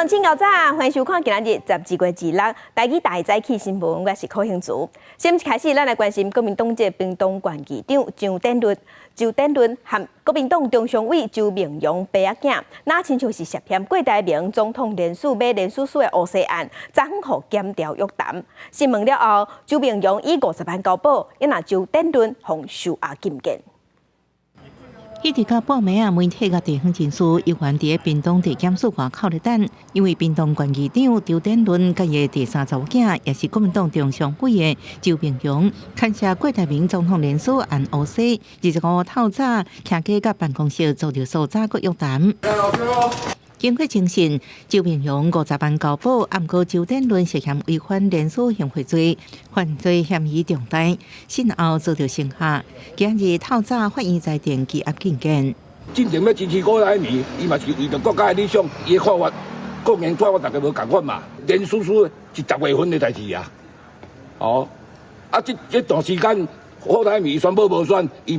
眾請夠早，歡迎收看今仔日12月26台語大早起新聞，我是柯興祖。先開始，咱來關心國民黨籍屏東縣議長張典倫、周典倫和國民黨中常委周明揚爸仔囝，若親像是涉嫌郭台銘總統連署買連署書的烏紗案，昨昏予檢調約談。訊問了後，周明揚以50萬交保，也若周典倫予收押禁見。一直到半暝啊，媒體佮地方人士猶原佇屏東地檢署外口咧等，因為屏東縣議長周典倫佮伊第三查某囝，也是國民黨中常委的周明揚，牽涉郭台銘總統連署案烏紗，25透早徛街佮辦公室遭著搜查閣約談。經過偵訊，周明揚50萬交保，毋過周典倫涉嫌違反連署行賄罪，犯罪嫌疑重大，訊後遭著刑嚇。今日透早法院裁定羈押禁見。真正欲支持郭台銘，伊嘛是為著國家的理想，伊的看法，個人看法，大家無仝款嘛。連署書是10月份的代誌啊，哦，啊，這段時間郭台銘宣布無選，伊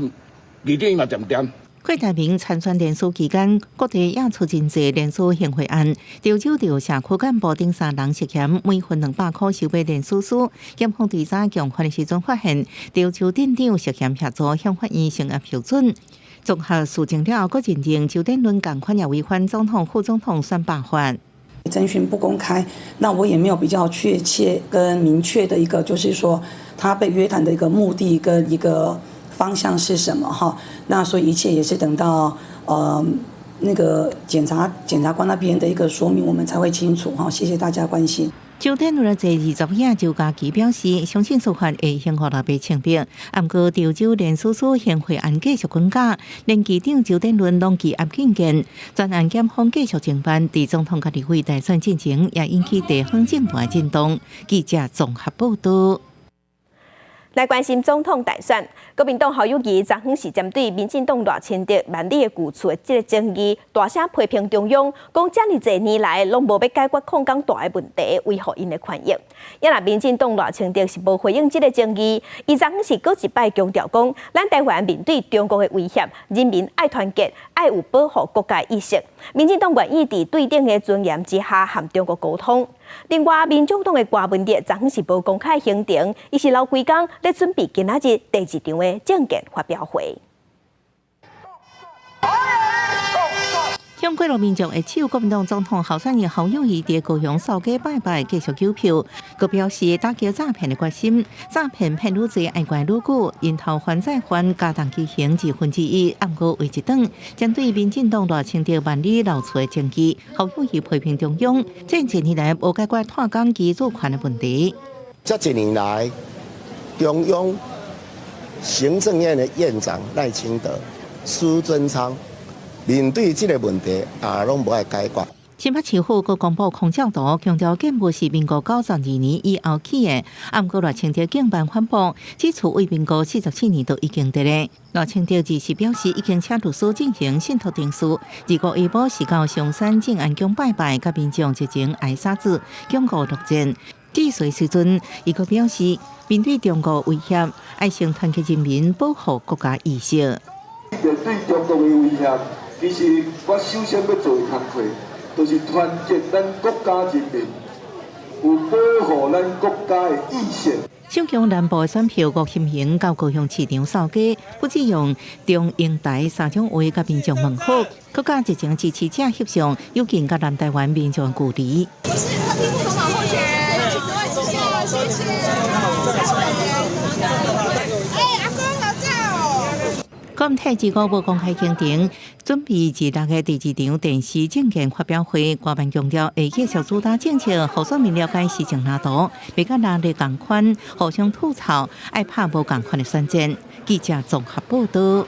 議長伊嘛恬恬。郭台銘參選連署期間，各地也出真濟連署行賄案，潮州著社區幹部等三人涉嫌每份200箍收買連署書。檢方追查強法的時陣發現，潮州鎮長涉嫌協助向法院聲押批准。綜合事證了後，閣認定周典倫仝款也違反總統、副總統選罷法。偵訊不公開，那我也沒有比較確切跟明確的一個，就是說他被約談的一個目的跟一個方向是什麼？哈，那所以一切也是等到那個檢察官那邊的一個說明，我們才會清楚。哈，謝謝大家關心。周典倫的這二查某囝周嘉琪表示，相信司法會還予老爸清白。毋過潮州連署書行賄案繼續滾架，連議長周典倫攏羈押禁見，全案檢方繼續偵辦，佇總統佮立委大選進前，也引起地方政壇震動。記者綜合報道。來關心總統大選，國民黨侯友宜昨昏是針對民進黨賴清德萬里的舊厝的這個爭議，大聲批評中央，講遮爾濟年來攏無欲解決礦工大的問題，維護𪜶的權益。也若民進黨賴清德是無回應這個爭議，伊昨昏是閣一擺強調講，咱台灣面對中國的威脅，人民愛團結，愛有保護國家意識。民進黨願意佇對等的尊嚴之下和中國溝通。另外，民眾黨的柯文哲昨昏是無公開行程，伊是留規工咧準備今仔日第二場的政見發表會。向過路民眾會手，國民黨總統候選人侯友宜佇高雄掃街拜拜，繼續糾票。閣表示打擊詐騙的決心，詐騙騙愈濟，愛關愈久，𪜶頭還再還，加重其刑1/2，毋過話一轉。針對民進黨賴清德萬里老厝的爭議，侯友宜批評中央這幾年來無解決拓工居住權的問題。這幾年來，中央行政院的院長賴清德、蘇貞昌，面對這個問題也攏無愛解決。新北市府閣公布空照圖，強調建物是民國92年以後起的，毋過賴清德警辦反駁，這厝對民國47年就已經佇咧。賴清德二時表示，已經請律師進行信託程序。25下晡是到松山鎮安宮拜拜，佮民眾齊齊挨沙子，警告陸戰。致辭時陣，伊閣表示，面對中國威脅，愛先團結人民，保護國家意識。面對中國的威脅，其實我首先欲做的工課，就是團結咱國家人民，有保護咱國家的意識。首強南部的選票，吳欣盈到高雄市場掃街，不只用中英台三種話佮民眾問好，閣佮熱情支持者翕相，有近佮南台灣民眾距離。我是特聘副總統候選人，請各位指教，謝謝。哎，阿公好讚哦！國泰機構無公開行程，準備26个第二場電視政見發表會，郭辦強調會繼續主打政策，予選民了解施政藍圖，袂佮拉力仝款，互相吐槽，愛拍無仝款的選戰。記者綜合報道。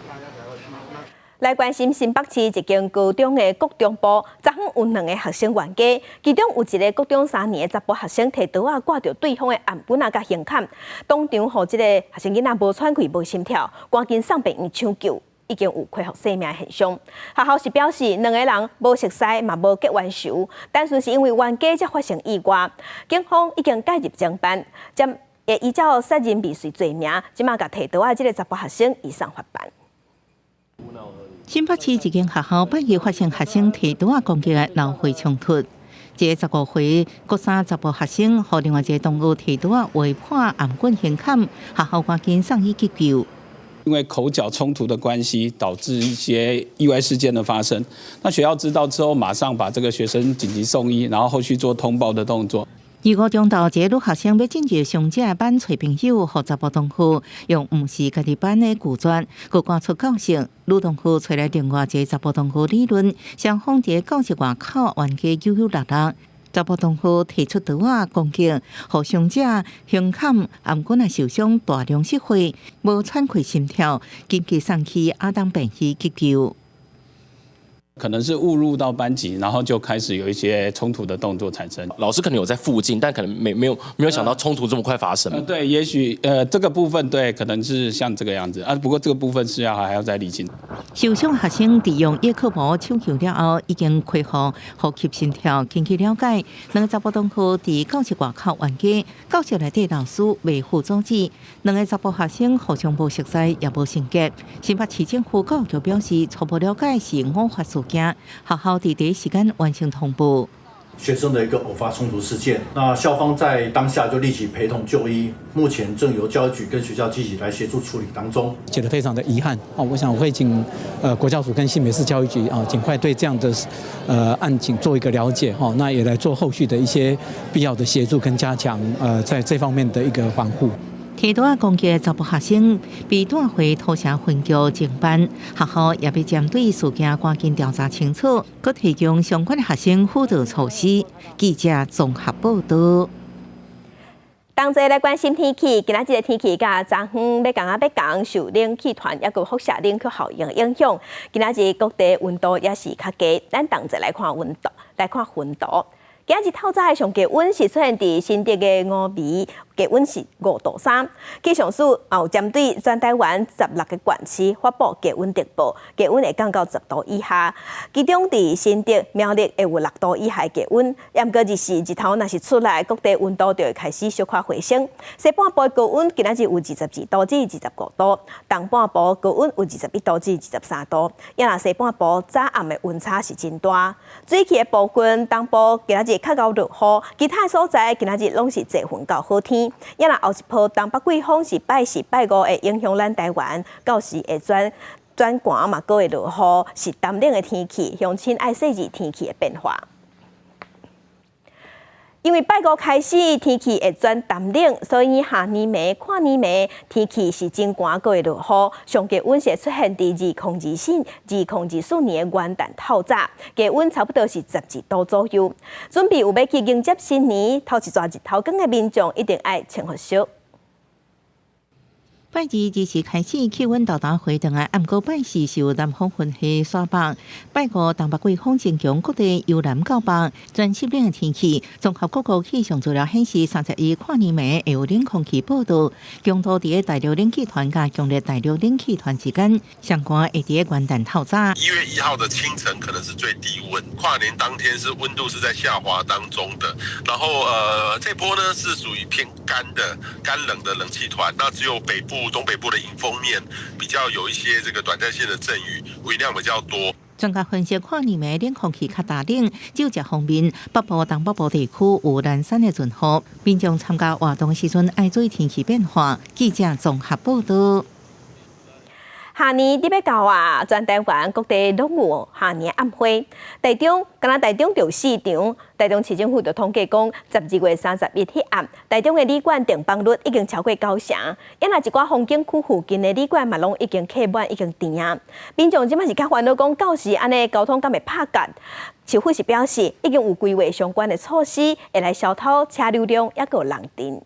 來關心新北市一間高中的國中部，昨昏有兩個學生冤家，其中有一個國中3年的查埔學生提刀仔掛著對方的頷頸仔共胸坎，當場予這個學生囡仔無喘氣、無心跳，趕緊送病院搶救，已經有恢復生命現象。學校是表示兩個人無熟似，嘛無結冤仇，單純是因為冤家才發生意外。警方已經介入偵辦，將會依照殺人未遂罪名，這馬共提刀仔這個查埔學生移送法辦。新北市一間學校半夜發生學生提刀仔攻擊的鬧火衝突。一个15歲國三查埔學生，予另外一个同學提刀仔劃破頷頸胸坎，學校趕緊送醫急救。因為口角衝突的關係，導致一些意外事件的發生。那學校知道之後，馬上把這個學生緊急送醫，然後後續做通報的動作。二五中晝，一个女學生欲進入傷者班揣朋友，予查埔同學用毋是家己班的拒絕，閣趕出教室。女同學揣來另外一个查埔同學理論，雙方佇教室外口冤家扭扭搦搦。查埔同學提出刀仔攻擊，予傷者胸坎頷頸仔受傷，大量失血，無喘氣心跳，緊急送去亞東病院急救。可能是誤入到班級，然後就開始有一些衝突的動作產生。老師可能有在附近，但可能沒有想到衝突這麼快發生。對，也許這個部分對，可能是像這個樣子啊。不過這個部分是要還要再釐清。受傷學生佇用葉克膜搶救了後，已經恢復呼吸心跳。根據了解，兩个查埔同學佇教室外口冤家，教室內底老師袂赴阻止。兩个查埔學生互相無熟似，也無成見。新北市政府教育局表示，初步了解是偶發事件，學校佇第一時間完成通報。學生的一個偶發衝突事件，那校方在當下就立即陪同就醫，目前正由教育局跟學校積極來協助處理當中。覺得非常的遺憾哦，我想我會請國教署跟新北市教育局啊，盡快對這樣的案情做一個了解哈，那也來做後續的一些必要的協助跟加強在這方面的一個防護。提刀仔攻擊的查埔學生被帶回土城分局偵辦，學校也欲針對事件趕緊調查清楚，閣提供相關的學生輔導措施。記者綜合報道。同齊來關心天氣，今仔日天氣佮昨昏欲仝仔欲仝，受冷氣團抑閣輻射冷卻效應影響，今仔日各地溫度也是較低。咱同齊來看溫度，來看溫度。今日透早的上低溫是出現佇新竹的五味，低溫是5度3。氣象署也有針對全台灣16個縣市發布低溫特報，低溫會降到10度以下。其中佇新竹、苗栗會有6度以下的低溫。毋過日時日頭若是出來，各地溫度就會開始小可回升。西半部的高溫今仔日有22度至25度，東半部高溫有21度至23度。也若西半部早暗的溫差是真大。水汽的部分，東部今仔日較𠢕落雨，其他所在今仔日攏是濟雲到好天。也若後一波東北季風是拜四、拜五會影響咱台灣，到時會轉轉寒嘛，閣會落雨，是澹冷的天氣，鄉親愛細緻天氣的變化。因為拜五開始天氣會轉澹冷，所以下暝暝、跨年暝天氣是真寒，閣會落雨。上低溫是出現佇2024、2024年的元旦透早，低溫差不多是12度左右。準備有欲去迎接新年，頭一逝日頭光的民眾一定愛穿予俗。拜二二時開始，氣溫沓沓回轉來，毋過拜四是有南風雲系徙北，拜五東北季風增強，各地由南到北轉濕冷的天氣。綜合各國氣象資料顯示，31跨年暝會有冷空氣報到，強度佇大陸冷氣團佮強烈大陸冷氣團之間，上寒會佇元旦透早。 1月1號的清晨可能是最低溫，跨年當天是溫度是在下滑當中的。然後這波呢是屬於偏乾的乾冷的冷氣團，那只有北部、東北部的迎風面比較有一些這個短暫性的陣雨，雨量比較多。專家分析，跨年暝冷空氣較大冷，就這方面，北部、東北部地區有零散的陣雨，民眾參加活動時陣愛注意天氣變化。記者綜合報道。跨年欲到啊，全台灣各地攏有跨年晚會。台中，敢若台中就四場，台中市政府就統計講，12月31彼暗，台中的旅館訂房率已經超過九成。也若一寡風景區附近的旅館嘛，攏已經客滿，已經訂啊。民眾這擺是較煩惱講，到時按呢交通敢會拍結？市府是表示，已經有規劃相關的措施，會來消除車流量，抑閣人陣。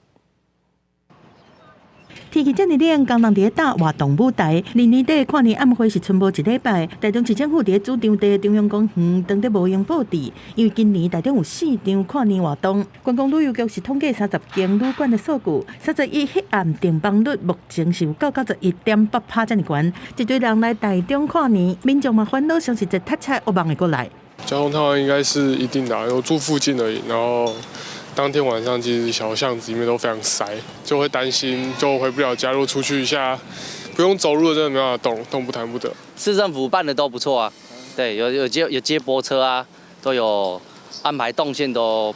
天氣遮爾冷，工人佇咧搭活動舞台。年年底跨年晚會是賰無一禮拜。台中市政府佇咧主場地中央公園當咧無閒佈置，因為今年台中有四場跨年活動。觀光旅遊局是統計30間旅館的數據，31彼暗訂房率目前是有到91.8%遮爾懸。一堆人來台中跨年，民眾嘛煩惱，相信這塞車惡夢會閣來。交通癱瘓應該是一定的，我住附近而已，然後當天晚上其實小巷子裡面都非常塞，就會擔心就回不了家。如果出去一下，不用走路的真的沒辦法動，動彈不得。市政府辦的都不錯啊，對，有接駁車啊，都有安排動線都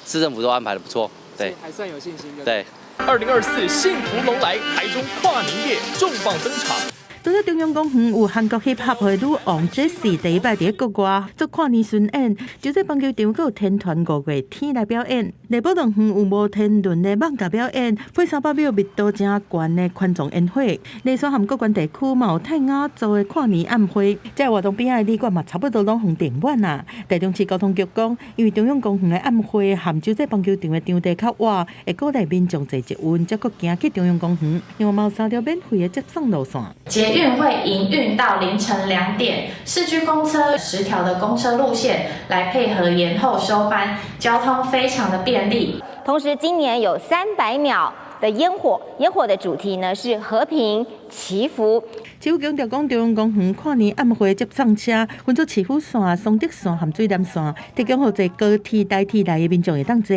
市政府都安排得不錯，對，還算有信心。對。2024幸福龍來台中跨年夜重磅登場。除了中央公園有韓國 hip hop 的女王 Jessie 第一擺佇國外做跨年巡演，洲際棒球場閣有天團五月天來表演，麗寶樂園有摩天輪的艋舺表演，配300秒密度誠懸的環狀煙火。麗山和國關地區嘛有泰雅族的跨年晚會，這個活動邊仔的旅館嘛差不多攏予訂滿啊。台中市交通局講，因為中央公園的晚會和洲際棒球場的場地較倚，會鼓勵民眾坐捷運，才閣行去中央公園。另外嘛有三條免費的接送路線。捷運會營運到凌晨2點，市區公車10條的公車路線來配合延後收班，交通非常的便利。同時，今年有300秒的煙火，煙火的主題呢是和平祈福。市府強調講，中央公園跨年晚會接送車分做市府線、松德線和水湳線，提供予坐高鐵、台鐵來的民眾會當坐。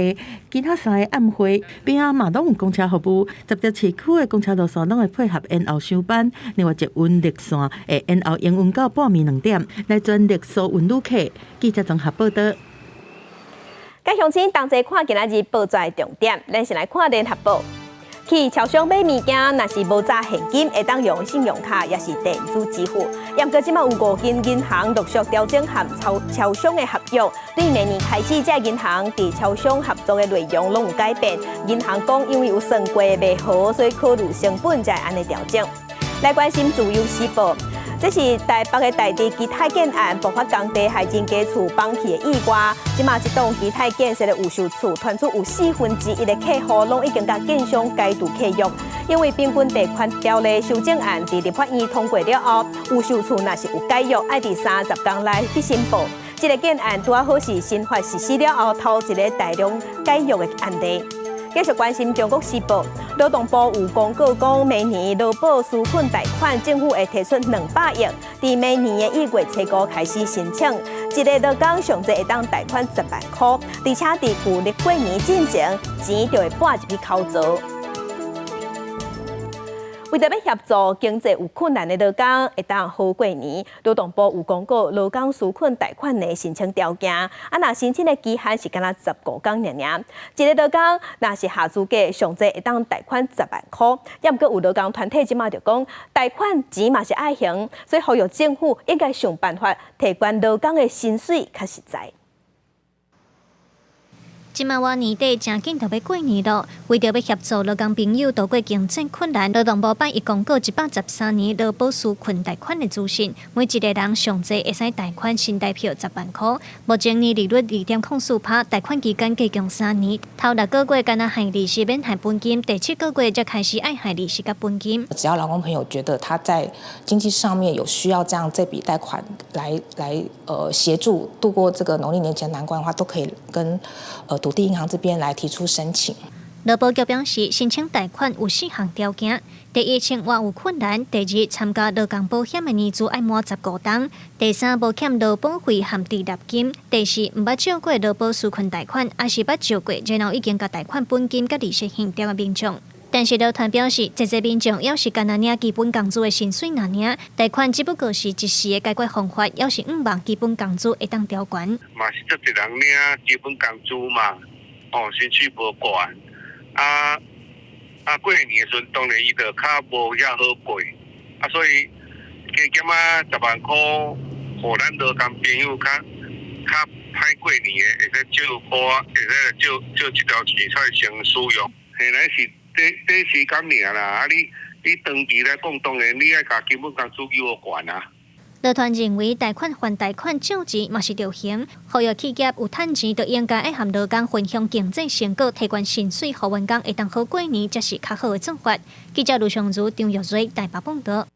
其他三个晚會邊仔嘛攏有公車服務，10條市區的公車路線攏會配合延後收班。另外，捷運綠線會延後營運到半暝2點，來全力疏運旅客。記者綜合報道。佮鄉親同齊看今仔日報紙的重點，咱先來看聯合報。去超商買物件，若是無紮現金，會當用信用卡，抑是電子支付。毋過這馬有五間銀行陸續調整和超商的合約，對明年開始，這銀行佇超商合作的內容攏有改變。銀行講，因為有算過袂好，所以考慮成本才會按呢調整。來關心自由時報。這是台北的大直基泰建案爆發工地害人家厝崩去的意外。這馬這棟基泰建設的預售厝，傳出有1/4的客戶攏已經佮建商解除契約，因為平均地權條例修正案佇立法院通過了後，預售厝若是有解約，愛佇30工內去申報。這个建案拄仔好是新法實施了後，頭一个大量解約的案例。繼續關心中國時報，勞動部有公告講，明年勞保紓困貸款，政府會提出200億，佇明年的1月初5開始申請，一个勞工上濟會當貸款10萬箍，而且佇舊曆過年進前，錢就會撥入去口槽。為著欲協助經濟有困難的勞工會當好過年，勞動部有公告勞工紓困貸款的申請條件。啊，若申請的期限是干焦15工爾爾。一个勞工若是合資格，上濟會當貸款10萬箍。抑毋過有勞工團體這馬就講，貸款錢嘛是愛還，所以呼籲政府應該想辦法提懸勞工的薪水較實在。這馬倚年底誠緊就欲過年囉，為著欲協助勞工朋友渡過經濟困難，勞動部拜一公告113年勞保紓困貸款的資訊，每一个人上濟會使貸款新台票十萬箍，目前年利率2.04%，貸款期間計共3年，頭六個月干焦還利息免還本金，第七個月才開始愛還利息佮本金。只要勞工朋友覺得他在經濟上面有需要，這樣這筆貸款來協助度過這個農曆年前難關的話，都可以跟土地銀行這邊來提出申請。勞保局表示，申請貸款有四項條件：第一，生活有困難；第二，參加勞工保險的年資愛滿15冬；第三，無欠勞保費和滯納金；第四，毋捌借過勞保紓困貸款，抑是捌借過，然後已經共貸款本金佮利息還掉的民眾。但是勞團表示，這濟民眾猶是干焦領基本工資的薪水爾爾，貸款只不過是一時的解決方法，猶是向望基本工資會當調懸。嘛是足濟人領基本工資嘛，哦，薪水無懸，啊啊過年的時陣，當然伊就較無遐好過，啊所以加減仔十萬箍，予咱勞工朋友較較歹過年的，會使借箍，會使借借這條錢出來先使用。現在是短短時間爾啦，啊你你長期來講，當然你愛共基本工資予懸啊。勞團認為，貸款還貸款借錢嘛是著還，呼籲企業有趁錢就應該愛和勞工分享經濟成果，提懸薪水，予員工會當好過年，才是較好的做法。記者盧尚如、張玉瑞台北報道。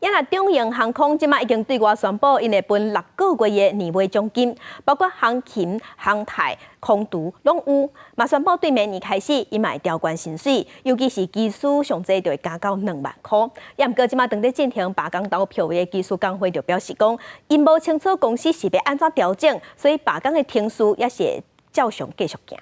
也若長榮航空這馬已經對外宣布，𪜶會分六個月的年尾獎金，包括航勤、航太、空廚攏有。嘛宣布對明年開始，𪜶嘛會調懸薪水，尤其是機師上濟就會加到2萬箍。也毋過這馬正佇進行罷工投票的機師工會就表示講，𪜶無清楚公司是欲按怎調整，所以罷工的程序也是會照常繼續行。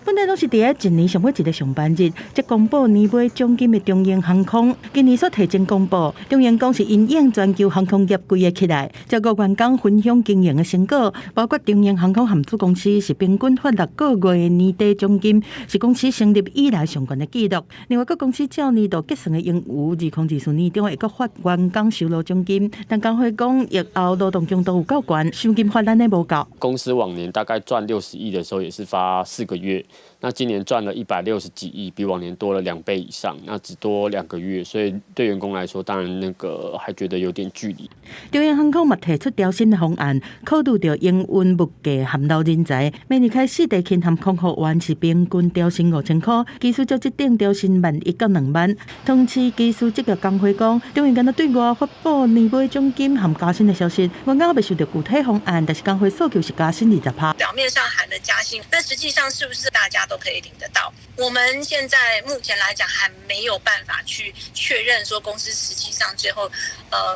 本來攏是佇咧一年上尾一个上班日，才公布年尾獎金的長榮航空，今年煞提前公布。長榮講是因應全球航空業規个起來，照顧員工分享經營的成果，包括長榮航空和子公司是平均發6個月的年底獎金，是公司成立以來上懸的紀錄。另外，各公司照年度結算的盈餘，2024年中會閣發員工酬勞獎金，但工會講疫後勞動強度有夠懸，賞金發咱的無夠。公司往年大概賺60億的時候，也是發4個月。那今年賺了160幾億，比往年多了2倍以上。那只多2個月，所以對員工來說，當然那個還覺得有點距離。長榮航空嘛提出調薪的方案，考慮著營運物價和留人才。明年開始，地勤和空服員是平均調薪5000箍，機師這等調薪1萬1到2萬。同時，機師職業工會講，長榮敢若對外發布年尾獎金和加薪的消息，員工猶未收著具體方案，但是工會訴求是加薪20%。表面上喊的加薪，但實際上是不是大家都可以領得到？我們現在目前來講，還沒有辦法去確認說公司實際上最後，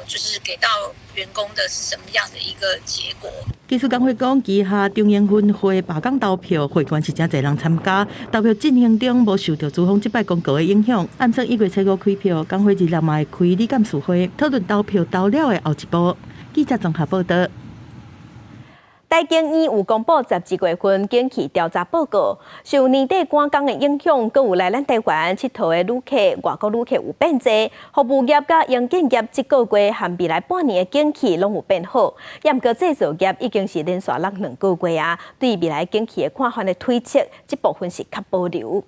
就是給到員工的是什麼樣的一個結果。機師工會講，旗下長榮分會罷工投票，會員是誠濟人參加，投票進行中無受著資方這擺公告的影響。按算1月初5開票，工會26嘛會開理監事會討論投票投了的後一步。記者綜合報導。台經院有公布12月份景氣調查報告，受年底趕工的影響，閣有來咱台灣𨑨迌的旅客、外國旅客有變濟，服務業佮營建業這個月和未來半年的景氣攏有變好。毋過製造業已經是連續落2個月啊，對未來景氣的看法的推測，這部分是較保留。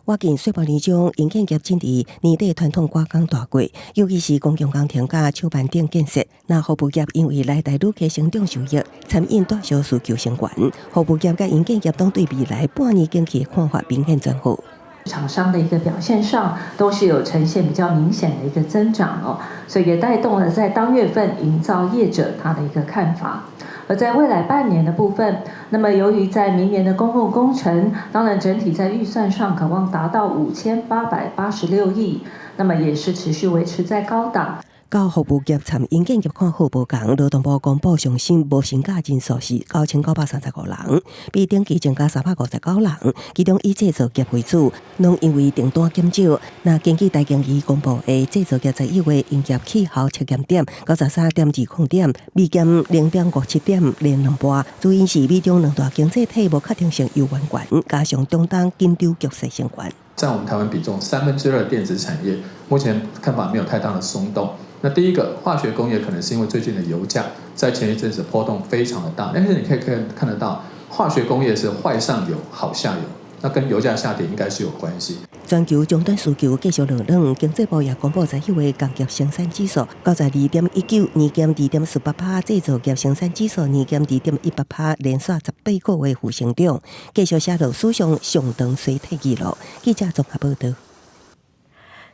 我見歲半年中，營建業進佇年底傳統趕工大季，尤其是公共工程佮手辦等建設。那服務業因為來台旅客成長受益，餐飲大小需求升懸。服務業佮營建業攏對未來半年景氣的看法明顯轉好。廠商的一個表現上都是有呈現比較明顯的一個增長哦，所以也帶動了在當月份營造業者他的一個看法。而在未來半年的部分，那麼由於在明年的公共工程，當然整體在預算上可望達到5886億，那麼也是持續維持在高檔。佮服務業參營建業看好無仝，勞動部公布上新無薪假人數是9935人，比頂期增加359人，其中以製造業為主，攏因為訂單減少。那根據台經院公布的製造業11月營業氣候測驗點93.20點，微減0.57點，連兩波。主因是美中兩大經濟體無確定性猶原懸，加上中東緊張局勢升懸。佔我們台灣比重2/3電子產業，目前看法沒有太大的鬆動。那第一個化學工業可能是因為最近的油價在前一陣子波動非常的大，但是你可以看得到，化學工業是壞上游好下游，那跟油價下跌應該是有關係。全球終端需求繼續落軟，經濟部也公布11月工業生產指數92.19，年減2.48%，製造業生產指數年減2.18%，連續18個月負成長，繼續寫落史上上長衰退紀錄。記者綜合報導。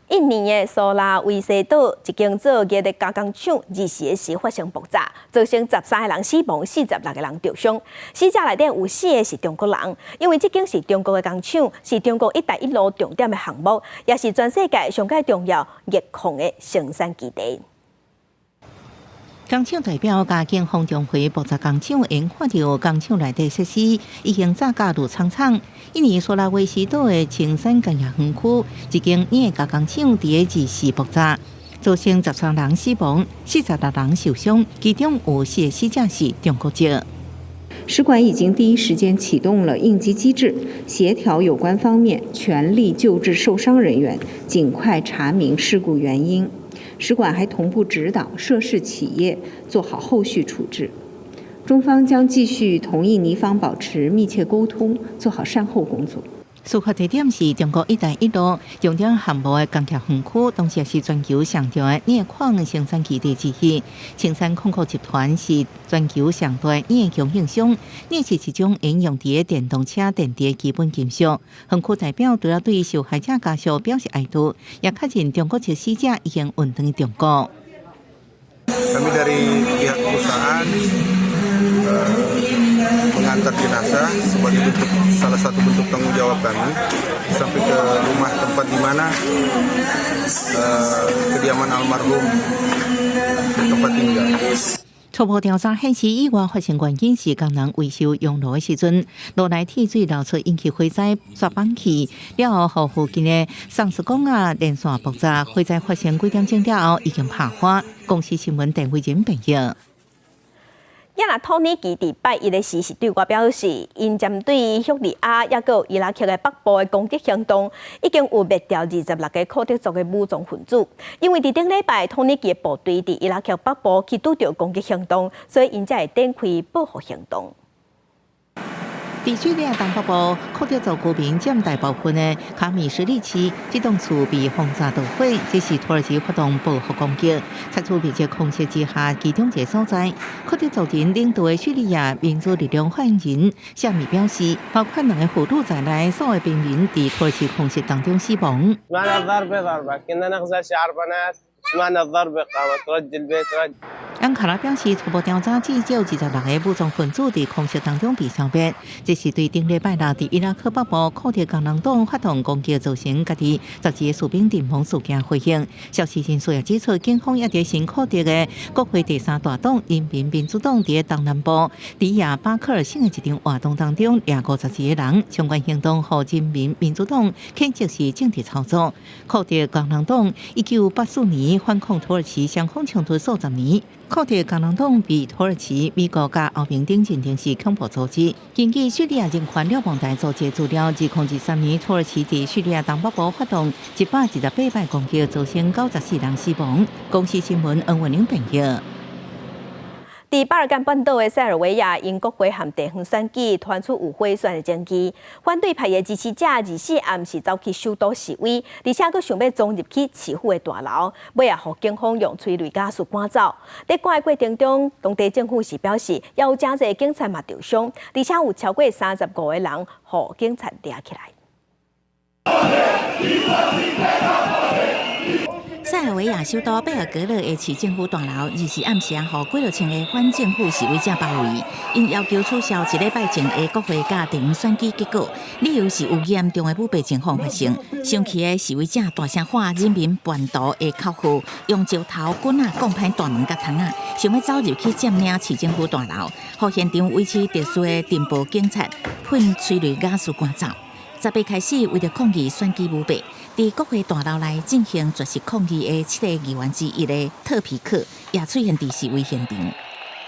印尼的蘇拉威西島一間做熱的加工廠，24時發生爆炸，造成13個人死亡，46個人著傷。死者內底有四個是中國人，因為這間是中國的工廠，是中國“一帶一路”重點的項目，也是全世界上蓋重要熱礦的生產基地。工廠代表佮警方重回爆炸工廠，𪜶看著工廠內底設施已經炸甲亂氅氅。印尼蘇拉威西島的青山工業園區一間鋁加工廠佇24爆炸，造成13人死亡，46人受傷，其中有四個死者是中國籍。使館已經第一時間啟動了應急機制，協調有關方面全力救治受傷人員，盡快查明事故原因。使館還同步指導涉事企業做好後續處置。中方將繼續同印尼方保持密切溝通，做好善後工作。事發地點是中國“一帶一路”重點項目的工業園區，同時也是全球上重要的鋁礦生產基地之一。青山控股集團是全球上大鋁供應商，鋁是一種應用佇電動車電池的基本金屬。園區代表除了對受害者家屬表示哀悼，也確認中國籍死者已經運轉中國。 Kami dari pihak perusahaan mengantar jenazah sebagai bentuk salah satu bentuk tanggung jawab kami sampai ke rumah tempat di mana kediaman almarhum tempat tinggal. 初步調查顯示，意外發生原因是工人維修熔爐的時陣，爐內鐵水流出，引起火災，煞放氣了後，予附近的喪屍工啊連線爆炸，火災發生幾點鐘了後已經拍花。公視新聞鄧慧仁編譯。也若土耳其佇拜一的時是對外表示，𪜶針對敘利亞抑閣有伊拉克的北部的攻擊行動，已經有滅掉26個庫德族的武裝分子。因為佇頂禮拜土耳其的部隊佇伊拉克北部去拄著攻擊行動，所以𪜶才會展開報復行動。佇敘利亞東北部，庫德族居民佔大部分的卡米什利市，這棟厝被轟炸墜毀，這是土耳其發動報復攻擊，採取密集空襲之下其中一個所在。庫德族人領導的敘利亞民主力量發言人夏米表示，包括兩个婦女在內，所有平民佇土耳其空襲當中死亡。安卡拉表示，初步調查至少26個武裝分子佇空襲當中被消滅，這是對頂禮拜六佇伊拉克北部庫德工人黨發動攻擊造成家己12個士兵陣亡事件回應。消息人士也指出，警方也佇新庫德的國會第三大黨人民民主黨佇東南部迪亞巴克爾省的一場活動當中，掠52個人。相關行動予人民民主黨譴責是政治操作。庫德工人黨1984年反抗土耳其，雙方衝突數十年。庫德工人黨被土耳其、美國佮歐盟等認定是恐怖組織。根據敘利亞人權瞭望台組織資料，2023年土耳其佇敘利亞東北部發動128擺攻擊，造成94人死亡。公視新聞黃文玲編譯。佇巴爾幹半島的塞爾維亞，𪜶國會和地方選舉傳出有賄選的證據，反對派的支持者24暗時走去首都示威，而且閣想欲衝入去市府的大樓，尾仔予警方用催淚ガス趕走。佇趕的過程中，當地政府是表示，也有誠濟警察嘛受傷，而且有超過35個人予警察掠起來。塞爾維亞首都貝爾格勒的市政府大樓，24暗時予幾落千個反政府示威者包圍，𪜶要求取消一禮拜前的國會佮地方選舉結果，理由是有嚴重的舞弊情況發生。生氣的示威者大聲喊“人民叛徒”的口號，用石頭、棍仔摃破大門佮窗仔，想欲走入去佔領市政府大樓，予現場維持秩序的鎮暴警察噴催淚ガス趕走。10日開始，為著抗議選舉舞弊，佇國會大樓內進行絕食抗議的七個議員之一的特皮克也出現佇示威現場。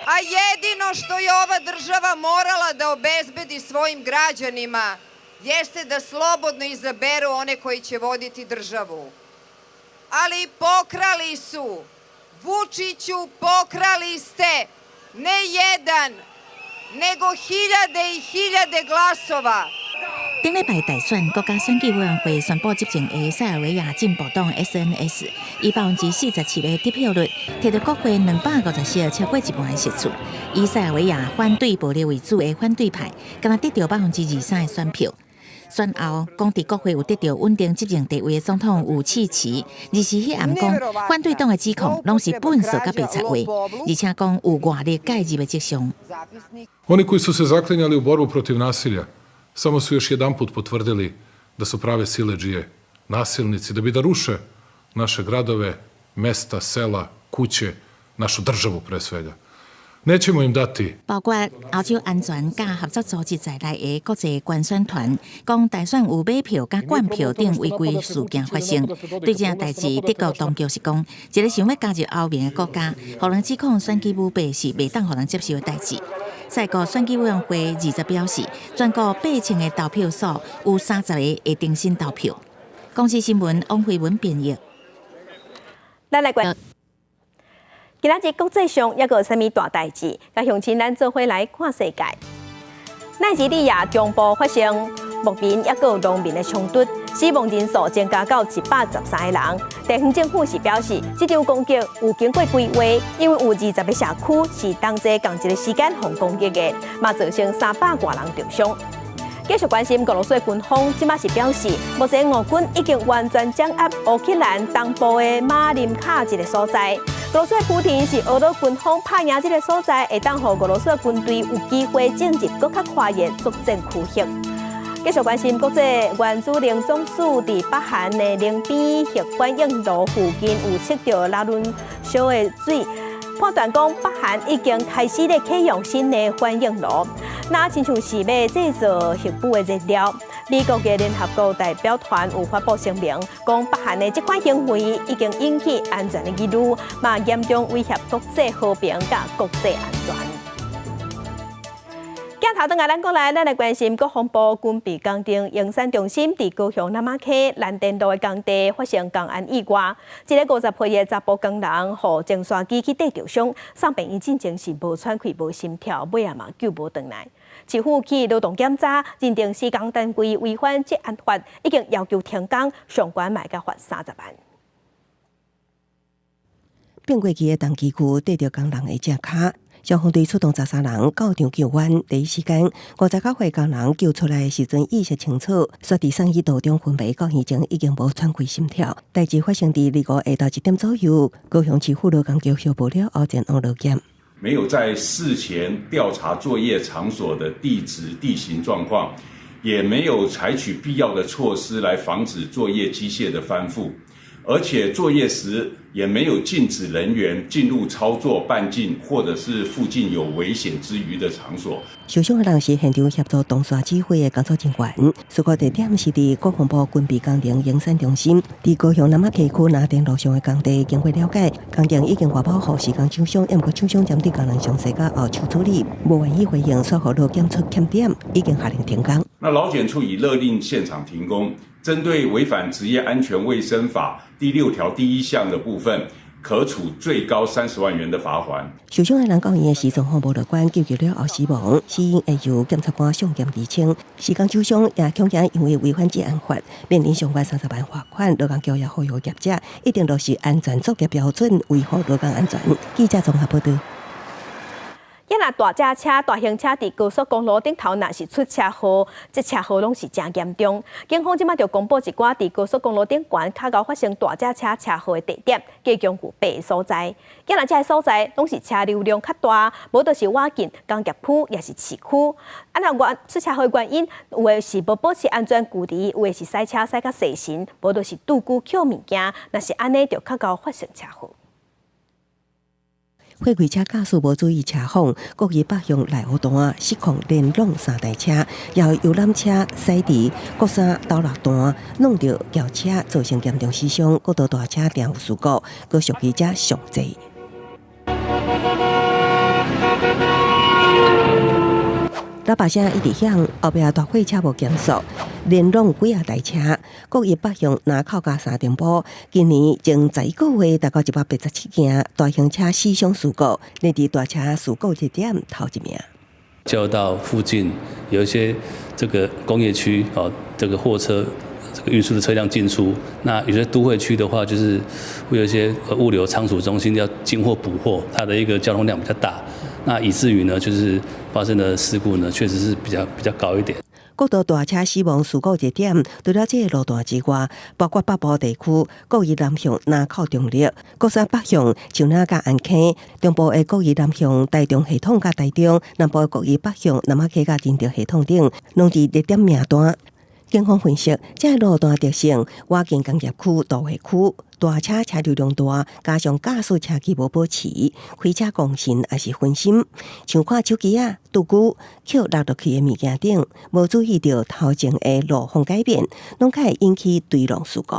A jedino što je ova država morala da obezbedi svojim građanima jeste da slobodno izaberu one koji će voditi državu. Ali pokrali su, Vučiću, pokrali ste ne jedan, nego hiljade i hiljade glasova. 頂禮拜大選，國家選舉委員會宣布執政的塞爾維亞進步黨 SNS 以47%的得票率，摕著國會250席，超過一半的席次。以塞爾維亞反對暴力為主的反對派，敢若得著23%的選票。選後，講佇國會有得著穩定執政地位的總統武契奇，24彼暗講，反對黨的指控攏是糞掃佮白賊話，而且講有外力介入的跡象。 Oni koji su se zaklinjali u borbu protiv nasilja, samo su još jedanput potvrdili da su prave siledžije, nasilnici, da bi da ruše naše gradove, mesta, sela, kuće, našu državu pre svega. Nećemo im dati。包括歐洲安全佮合作組織在內的國際觀選團，講大選有買票佮灌票等違規事件發生。對這代誌，德國當局是講，一个想欲加入歐盟的國家，予人指控選舉舞弊是袂當予人接受的代誌。賽國選舉委員會20表示，全國8000個投票所有30個會重新投票。公視新聞王慧文編譯。咱來關。今仔日國際上猶閣有啥物大代誌？佮鄉親咱做伙來看世界。奈及利亞中部發生牧民猶閣有農民的衝突，死亡人數增加到113個人。地方政府是表示，這場攻擊有經過規劃，因為有20個社區是同齊仝一个時間予攻擊的，嘛造成300外人受傷。繼續關心俄羅斯的軍方，這馬是表示，目前俄軍已經完全掌握烏克蘭東部的馬林卡這个所在。俄羅斯的普廷是俄羅軍方拍贏這个所在，會當予俄羅斯的軍隊有機會進入閣較寬的作戰區域。繼續關心國際原子能總署佇北韓的寧邊核反應爐附近有測著鈉濃縮的水。判斷講北韓已經開始咧啟用新的反應爐，那親像是欲製造核武的燃料。美國的聯合國代表團有發布聲明，講北韓的這款行為已經引起安全的疑慮，嘛嚴重威脅國際和平佮國際安全。鏡頭轉來咱國內，咱來關心國防部軍備工程研產中心佇高雄那瑪溪南電路的工地發生工安意外，一个50歲的查埔工人，予前沙機去硩著傷，送病院進前是無喘氣、無心跳，尾仔嘛救無轉來。市府去勞動檢查，認定施工單位違反職安法，已經要求停工，上懸嘛會共罰30萬。變過去的重機具硩著工人的隻跤。消防隊出動13人到場救援，第一時間59歲工人救出來的時陣意識清楚，煞佇送醫途中昏迷到院前已經無喘氣心跳。代誌發生佇25下晝1點左右，高雄市府勞工局修報了後前往勞檢。沒有在事前調查作業場所的地質地形狀況，也沒有採取必要的措施來防止作業機械的翻覆。而且作業時也沒有禁止人員進入操作半徑或者是附近有危險之虞的場所。受傷的人是現場協助動沙指揮的工作人員。事故地點是佇國防部軍備工程研產中心，佇高雄那瑪溪區南電路上的工地。經過了解，工程已經外包予施工廠商，毋過廠商針對工人傷勢佮後手處理，無願意回應，煞予勞檢出欠點，已經下令停工。那勞檢處已勒令現場停工。針對違反職業安全衛生法第六條第一項的部分，可處最高30萬元的罰鍰。受傷的人講，伊的時狀況無樂觀，救救了後死亡，死因會由檢察官送檢釐清。施工廠商也恐驚因為違反職安法，面臨上懸30萬罰款。勞工局也呼籲業者一定落實安全作業標準，維護勞工安全。記者綜合報道。啊若大隻車、大型車佇高速公路頂頭，若是出車禍，這車禍攏是誠嚴重。警方這馬就公布一寡佇高速公路頂懸較𠢕發生大隻車車禍的地點，共有八个所在。啊若這个所在攏是車流量較大，無就是倚近工業區，抑是市區。啊若原出車禍的原因，有的是無保持安全距離，有的是駛車駛較細神，無就是拄久抾物件。若是按呢，就較𠢕發生車禍。貨櫃車駕駛無注意車況，故意北向內湖段失控連挵三台車，也予遊覽車駛佇國三斗六段，挵著轎車，造成嚴重死傷，閣多大車定有事故，閣屬於遮上濟。喇叭聲一直響，後壁大貨車無減速，連挵幾仔台車，國一北向林口佮三重埔，今年前11個月大概187件大型車死傷事故，列佇大車事故熱點頭一名。交流道附近有一些這個工業區哦，這個貨車這個運輸的車輛進出，那有些都會區的話，就是會有一些物流倉儲中心要進貨補貨，它的一個交通量比較大。那以至於呢，就是發生的事故呢，確實是比較高一點。國道大車死亡事故熱點，除了這個路段之外，包括北部地區國一南向林口中壢、國三北向樹林佮安坑、中部的國一南向台中系統佮台中、南部的國一北向那瑪溪佮仁德系統等，攏佇熱點名單。警方分析，這個路段特性，倚近工業區、都會區，大車車流量大，加上駕駛車距無保持，開車講神抑是分心，像看手機仔、拄久抾落落去的物件等，無注意著頭前的路況改變，攏較會引起追撞事故。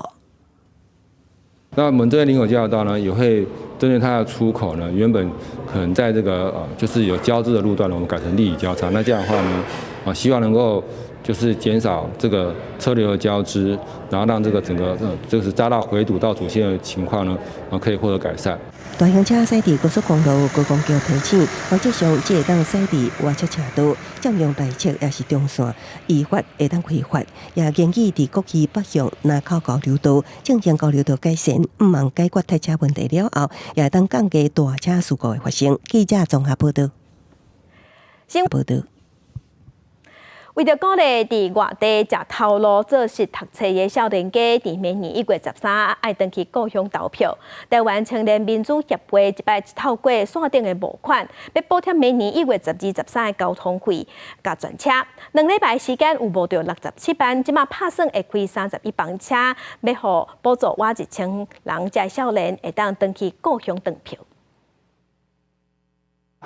那我們這邊林口交流道呢，也會針對它的出口呢，原本可能在這個就是有交織的路段呢，我們改成立體交叉。那這樣的話呢，啊，希望能夠就是減少這個車流的交織，然後讓這個整個就是匝道回堵到主線的情況呢，啊，可以獲得改善。大型車駛佇高速公路高公橋提醒，原則上只會當駛佇外側車道，佔用內側抑是中線，依法會當開罰。也建議佇國一北向林口交流道進行交流道改善，毋望解決塞車問題了後，也會當降低大車事故的發生。記者綜合報道。新報道。為著鼓勵佇外地食頭路做實讀冊的少年家，佇明年1月13愛轉去故鄉投票。台灣青年民主協會這擺透過線頂的募款，欲補貼明年1月12、13的交通費佮轉車。2禮拜時間有募著67萬，這馬拍算會開31班車，欲予補助倚1000人遮少年會當轉去故鄉投票。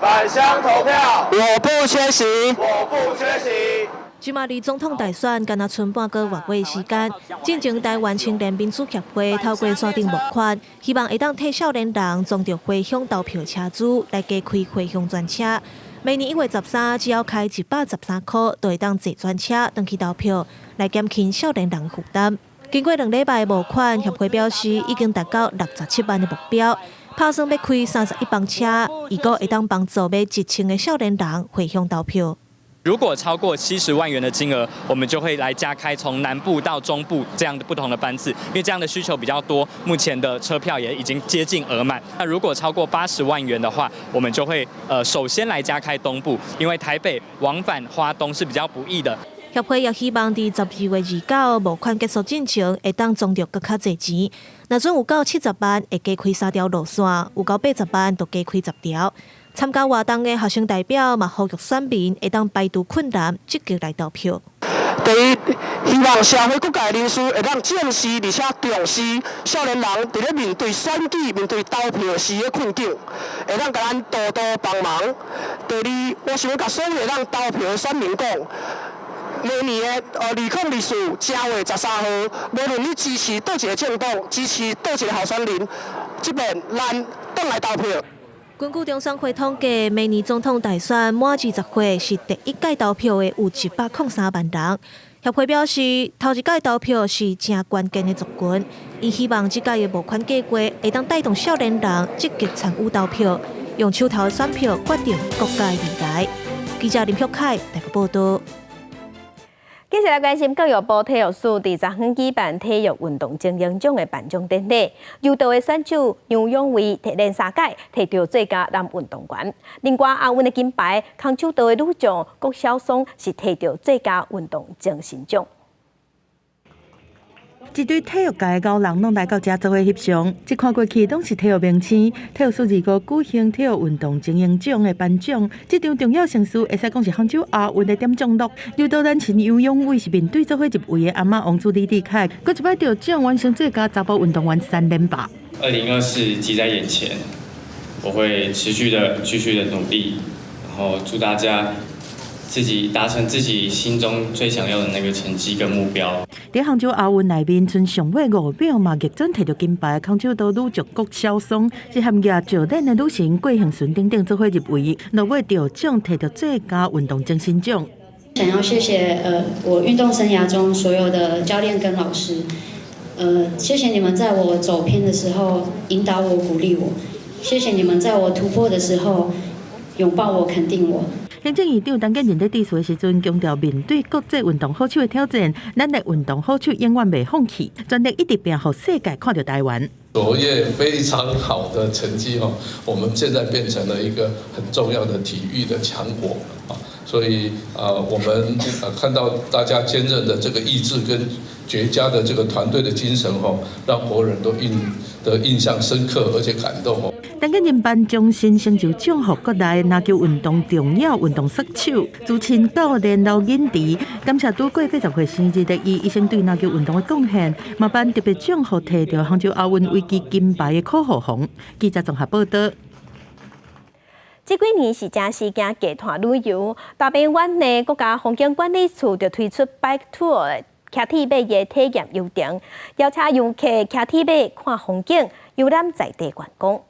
返鄉投票，我不缺席，我不缺席。這馬離總統大選干焦賰半個外月時間，進前台灣青年民主協會透過山頂募款，希望會當替少年人裝著回鄉投票車資，來加開回鄉專車。明年1月13，只要開113箍，就會當坐專車轉去投票，來減輕少年人負擔。經過2禮拜募款，協會表示已經達到67萬的目標，拍算欲開31班車，預估會當幫助欲1000個少年人回鄉投票。如果超過70萬元的金額，我們就會來加開從南部到中部這樣的不同的班次，因為這樣的需求比較多。目前的車票也已經接近額滿。那如果超過80萬元的話，我們就會首先來加開東部，因為台北往返花東是比較不易的。協會也希望佇12月29募款結束進前，會當裝著閣較濟錢。若準有夠70萬，會加開三條路線；有夠80萬，就加開10條。參加活動的學生代表嘛，呼籲選民會當排除困難，積極來投票。第一，希望社會各界人士會當正視而且重視少年人佇咧面對選舉、面對投票時的困境，會當共咱多多幫忙。第二，我想欲共所有會當投票的選民講，明年的2024正月13號，無論你支持佗一个政黨，支持佗一个候選人，這擺咱轉來投票。根據中選會統計，明年總統大選滿20歲是第一屆投票的有103萬人。協會表示，頭一屆投票是誠關鍵的族群，伊希望這屆的募款計劃會當帶動少年人積極參與投票，用手頭的選票決定國家的未來。記者林旭凱台北報道。繼續來關心教育部體育署佇昨昏舉辦體育運動精英獎的頒獎典禮，柔道的選手楊勇緯連三屆提著最佳男運動員，另外亞運的金牌，空手道的女將郭小爽是提著最佳運動精神獎。一堆體育界的高人攏來到遮做伙翕相，這看過去攏是體育明星。體育署25舉行體育運動精英獎的頒獎，這場重要盛事會使講是杭州亞運的點將落。柔道男神楊勇緯是面對做伙入圍的阿嬤王子李智凱，閣一擺得獎完成最佳查埔運動員三連霸。 2024即在眼前，我會持續的繼續的努力，然後祝大家自己達成自己心中最想要的那個成績跟目標。佇杭州亞運內面，賰上尾5秒嘛逆轉提著金牌，空手道女將郭小爽是和舉石鏈的女神郭幸純等等做伙入圍，落尾得獎提著最佳運動精神獎。想要謝謝我運動生涯中所有的教練跟老師，謝謝你們在我走偏的時候引導我、鼓勵我，謝謝你們在我突破的時候擁抱我、肯定我。行政院長陳建仁佇致辭的時陣，強調面對國際運動好手的挑戰，咱的運動好手永遠袂放棄，全力一直拼，予世界看著台灣。卓越非常好的成績哦，我們現在變成了一個很重要的體育的強國啊，所以啊，我們看到大家堅韌的這個意志跟絕佳的這個團隊的精神哦，讓國人都印象深刻而且感動哦。陳建仁頒終身成就獎予國內籃球運動重要運動殺手，資深教練劉銀池，感謝拄過80歲生日的伊一生對籃球運動的貢獻，嘛頒特別獎予提著杭州亞運圍棋金牌的柯浩宏。記者綜合報道。這幾年是誠時行騎踏旅遊，大平灣的國家風景管理處就推出 Bike Tour 騎鐵馬的體驗遊程，邀請遊客騎鐵馬看風景，遊覽在地觀光。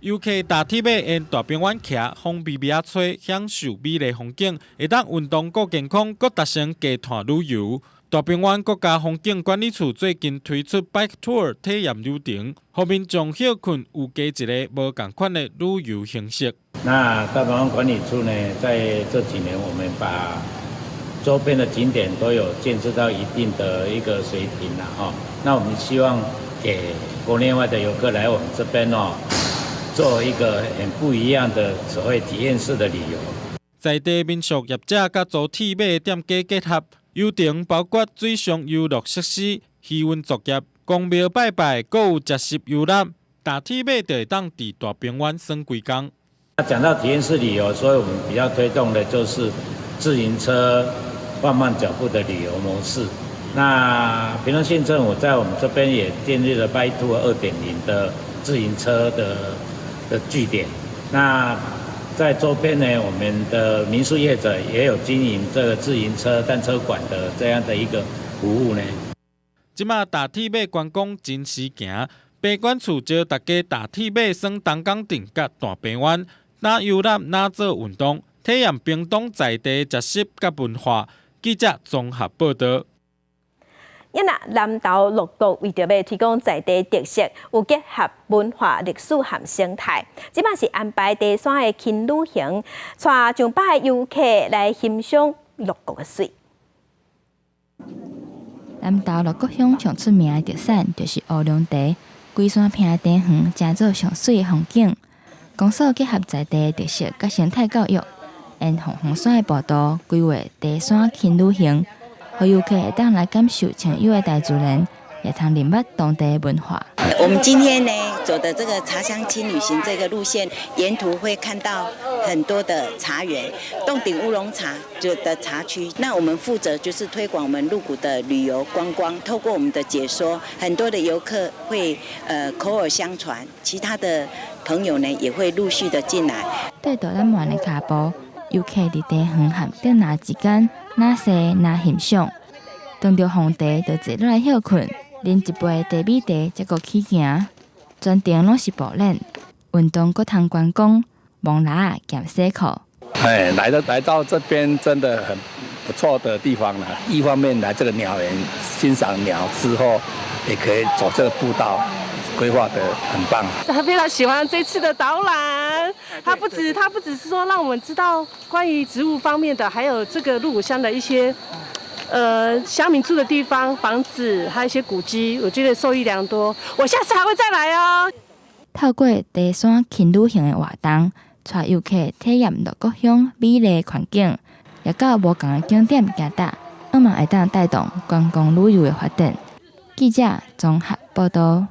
遊客踏鐵馬沿大平灣騎，風微微仔吹，享受美麗風景，會當運動閣健康，閣達成騎踏旅遊。大平灣國家風景管理處最近推出 Bike Tour 體驗旅程，予民眾歇睏有加一个無仝款的旅遊形式。那大平灣管理處呢，在這幾年，我們把周邊的景點都有建設到一定的一個水平啦，哈。那我們希望給國內外的遊客來我們這邊哦，做一個很不一樣的所謂體驗式的旅遊。在地民宿業者佮租鐵馬的店家結合，遊程包括水上遊樂設施、漁運作業、宮廟拜拜，閣有食食遊覽。踏鐵馬就會當佇大平灣耍規工。講到體驗式旅遊，所以我們比較推動的就是自行車放慢腳步的旅遊模式。那屏東縣政府在我們這邊也建立了 Bike Tour 2.0的自行車的的據點。那在周邊呢，我們的民宿業者也有經營這個自行車單車館的這樣的一個服務呢。這馬踏鐵馬觀光真時行，疾管處招大家踏鐵馬耍東港鎮佮大平灣，若遊覽若做運動，體驗屏東在地食食佮文化。記者綜合報道。一若南投鹿谷為著欲推廣在地特色，有結合文化、歷史和生態，這擺是安排爬山的輕旅行，帶上百个遊客來欣賞鹿谷的媠。南投鹿谷鄉上出名的特產就是烏龍茶，龜山坪的茶園成做上媠的風景。公所結合在地特色佮生態教育，沿鳳凰山的步道規劃爬山輕旅行。予遊客會當來感受清幽的大自然，也通認捌當地的文化。我們今天呢走的這個茶鄉輕旅行這個路線，沿途會看到很多的茶園，凍頂烏龍茶就的茶區。那我們負責就是推廣我們鹿谷的旅遊觀光，透過我們的解說，很多的遊客會口耳相傳，其他的朋友呢也會陸續的進來。對導覽員的跤步，遊客佇茶園和竹林之間，若踅若欣賞，當著紅茶就坐落來歇睏，啉一杯茶米茶，才閣起行。全程攏是步練，運動閣通觀光，摸蜊仔兼洗褲。哎，來到這邊真的很不錯的地方了。一方面來這個鳥園欣賞鳥之後，也可以走這個步道，規劃得很棒。他非常喜歡這次的導覽，他不只是說讓我們知道關於植物方面的，還有這個鹿谷鄉的一些，鄉民住的地方、房子，還有一些古蹟，我覺得受益良多。我下次還會再來哦。透過爬山輕旅行的活動，帶遊客體驗鹿谷鄉美麗環境，也到無仝的景點行踏，向望會當帶動觀光旅遊的發展。記者綜合報道。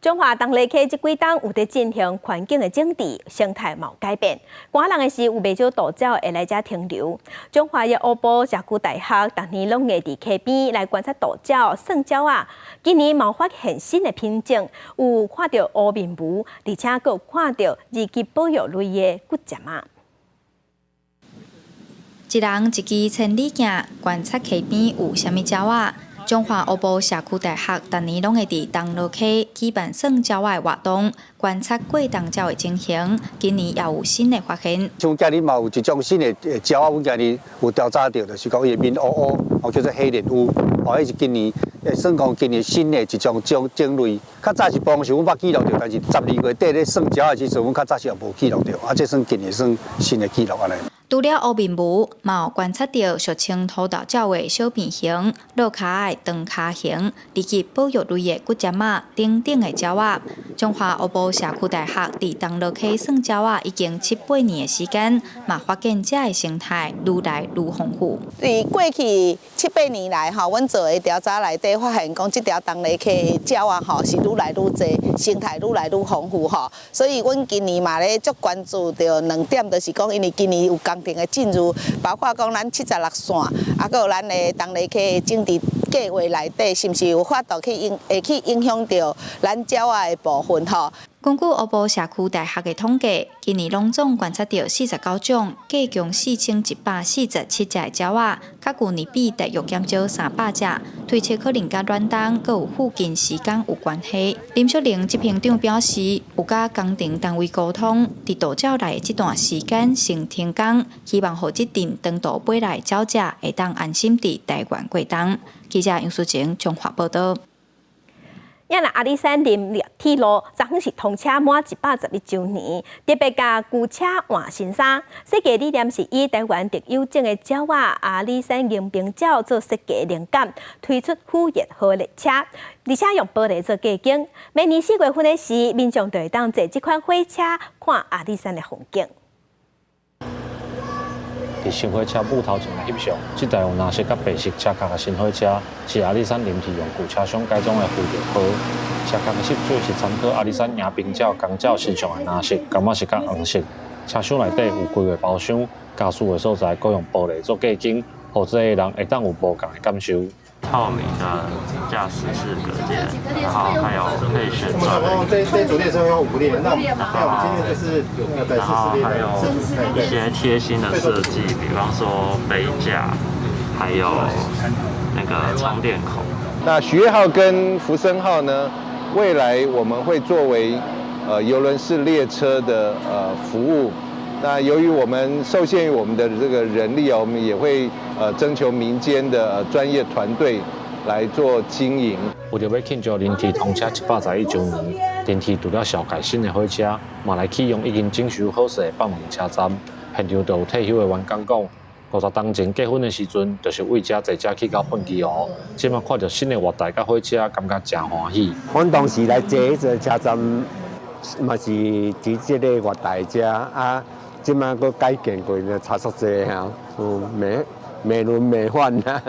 彰化東麗溪這幾冬有佇進行環境的整治，生態嘛有改變。寒人的時有袂少渡鳥會來遮停留。彰化的烏埔社區大學，逐年攏會佇溪邊來觀察渡鳥、算鳥仔。今年嘛發現新的品種，有看著烏面鵡，而且閣有看著二級保育類的骨針仔。一人一支千里鏡，觀察溪邊有啥物鳥仔。彰化烏埔社區大學逐年攏會佇東螺溪舉辦算鳥仔的活動，觀察過冬鳥的情形。今年也有新的發現。像今年嘛有一種新的鳥仔，阮今年有調查著，就是講伊的面烏烏，哦叫做黑臉烏，哦，彼是今年算講今年新的一種種類。較早是幫是阮捌記錄著，但是12月底咧算鳥仔的時陣，阮較早是也無記錄著，啊，這算今年算新的記錄按呢。除了烏面鵡，嘛有觀察著俗稱土豆鳥的小便熊、落跤的長跤熊，以及保育類的骨針仔等等的鳥仔。彰化烏埔社區大學佇東螺溪算鳥仔已經七八年的時間，嘛發現遮的生態愈來愈豐富。佇過去七八年來，吼，阮做的調查內底發現，講這條東螺溪的鳥仔吼是愈來愈濟，生態愈來愈豐富吼。所以，阮今年嘛咧足關注著兩點，就是講因為今年有工程的進入，包括講咱76線，啊，閣有咱的東螺溪的整治計劃內底，是毋是有法度去影會去影響著咱鳥仔的部分吼？根據烏埔社區大學的統計，今年攏總觀察著49種，計共4147隻的鳥仔，佮舊年比大約減少300隻，推測可能佮暖冬閣有附近時間有關係。林淑玲執行長表示，有佮工程單位溝通，佇渡鳥來的這段時間先停工，希望予這陣長途飛來的鳥隻會當安心佇台灣過冬。記者楊淑晴彰化報道。也若阿里山林立鐵路，昨昏是通車滿111週年，特別共舊車換新衫。設計理念是以台灣特有種的鳥仔阿里山迎賓鳥做設計靈感，推出虎熱號列車，而且用玻璃做隔間。每年4月份的時，民眾就會當坐這款火車看阿里山的風景。佇新火車舞頭前來翕相，這台有藍色佮白色車殼的新火車，是阿里山林鐵用舊車廂改裝的虎熱號。車殼的色水是參考阿里山迎賓鳥公鳥身上的藍色，感覺是較黃色。車廂內底有規個包廂，駕駛的所在閣用玻璃做隔間，予坐的人會當有無仝的感受。透明的駕駛室隔間，然後還有可以旋轉的。這組列車有五列，那我們今天就是然後還有一些貼心的設計，比方說杯架，還有那個充電口。那許悅號跟福森號呢？未來我們會作為郵輪式列車的服務。那由於我們受限於我們的這個人力啊，我們也會徵求民間的專業團隊來做經營。為著欲慶祝林鐵通車111週年，林鐵除了紹介新的火車，嘛來啟用已經整修好勢的北門車站。現場就有退休的員工講，50冬前結婚的時陣，就是為遮坐車去到畚箕湖。這馬看著新的月台佮火車，感覺誠歡喜。阮當時來坐彼個車站，嘛是佇這个月台遮啊。這馬閣改建過，差足濟哈，美美輪美奐啊。